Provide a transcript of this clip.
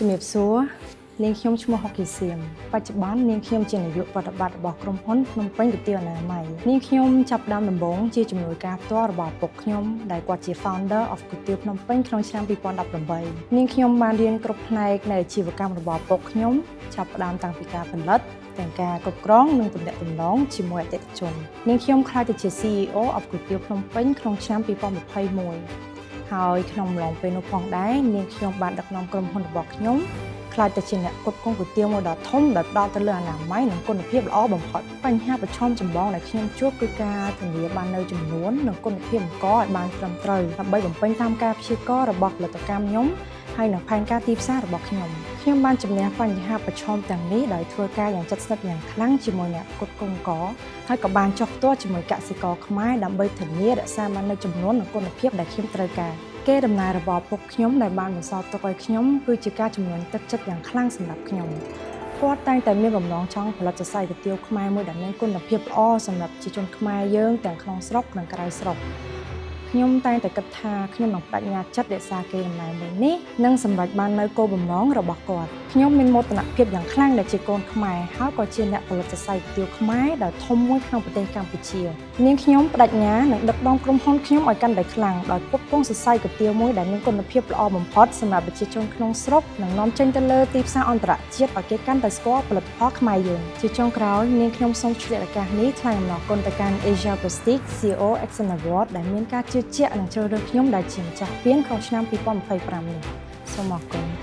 ជំរាបសួរនាងខ្ញុំឈ្មោះហុកគីសៀមបច្ចុប្បន្ននាងខ្ញុំជានាយកប្រតិបត្តិរបស់ក្រុមហ៊ុនភ្នំពេញគុយទាវអនាម័យនាងខ្ញុំចាប់ផ្ដើមដំបូងជាជំនួយការផ្ទាល់របស់ឪពុកខ្ញុំដែលគាត់ជា founder of គុយទាវភ្នំពេញក្នុងឆ្នាំ2018នាងខ្ញុំបានរៀនគ្រប់ផ្នែកនៃអាជីវកម្មរបស់ឪពុកខ្ញុំចាប់ផ្ដើមតាំងពីការផលិតទាំងការគ្រប់គ្រងនិងទំនាក់ទំនងជាមួយអតិថិជននាងខ្ញុំក្លាយទៅជា CEO of គុយទាវភ្នំពេញក្នុងឆ្នាំ2021ហើយក្នុងអំឡុងពេលនោះផងដែរនាងខ្ញុំបានដឹកនាំក្រុមហ៊ុនរបស់ខ្ញុំក្លាយទៅជាអ្នកផ្គត់ផ្គង់គុយទាវមួយដ៏ធំដោយផ្ដោតទៅលើអនាម័យនិងគុណភាពល្អបំផុតបញ្ហាប្រឈមចម្បងដែលខ្ញុំជួបគឺការធានាបាននូវចំនួននិងគុណភាពអង្ករឲ្យបានត្រឹមត្រូវដើម្បីបំពេញតាមការព្យាករណ៍របស់ផលិតកម្មខ្ញុំហើយនិងផែនការទីផ្សាររបស់ខ្ញុំខ្ញុំបានជំនះបញ្ហាប្រឈមទាំងនេះដោយធ្វើការយ៉ាងជិតស្និទ្ធយ៉ាងខ្លាំងជាមួយអ្នកផ្គត់ផ្គង់អង្ករហើយក៏បានចុះផ្ទាល់ជាមួយកសិករខ្មែរដើម្បីធានារក្សាបាននូវចំនួននិងគុណភាពដែលខ្ញុំត្រូវការកេរដំណែលរបស់ឪពុកខ្ញុំដែលបានបន្សល់ទុកឲ្យខ្ញុំគឺជាការជំរុញទឹកចិត្តយ៉ាងខ្លាំងសម្រាប់ខ្ញុំគាត់តែងតែមានបំណងចង់ផលិតសរសៃគុយទាវខ្មែរមួយដែលមានគុណភាពល្អសម្រាប់ប្រជាជនខ្មែរយើងទាំងក្នុងស្រុកនិងក្រៅស្រុកខ្ញុំតែងតែគិតថាខ្ញុំនឹងប្តេជ្ញាចិត្តរក្សាកេរដំណែលមួយនេះនិងសម្រេចបាននូវគោលបំណងរបស់គាត់ខ្ញុំមានមោទនភាពយ៉ាងខ្លាំងដែលជាកូនខ្មែរហើយក៏ជាអ្នកផលិតសរសៃគុយទាវខ្មែរដ៏ធំមួយក្នុងប្រទេសកម្ពុជានាងខ្ញុំប្តេជ្ញានឹងដឹកនាំក្រុមហ៊ុនខ្ញុំឲ្យកាន់តែខ្លាំងដោយផ្គត់ផ្គង់សរសៃគុយទាវមួយដែលមានគុណភាពល្អបំផុតសម្រាប់ប្រជាជនក្នុងស្រុកនិងនាំចេញទៅលើទីផ្សារអន្តរជាតិឲ្យគេកាន់តែស្គាល់ផលិតផលខ្មែរយើងជាចុងក្រោយនាងខ្ញុំសូមឆ្លៀតឱកាសនេះថ្លែងអំណរគុណទៅកាន់ Asia Prestige CEO Excellence Award ដែលមានការជឿជាក់និងជ្រើសរើសខ្ញុំដែលជាម្ចាស់ពានក្នុងឆ្នាំ2025នេះសូមអរគុណ។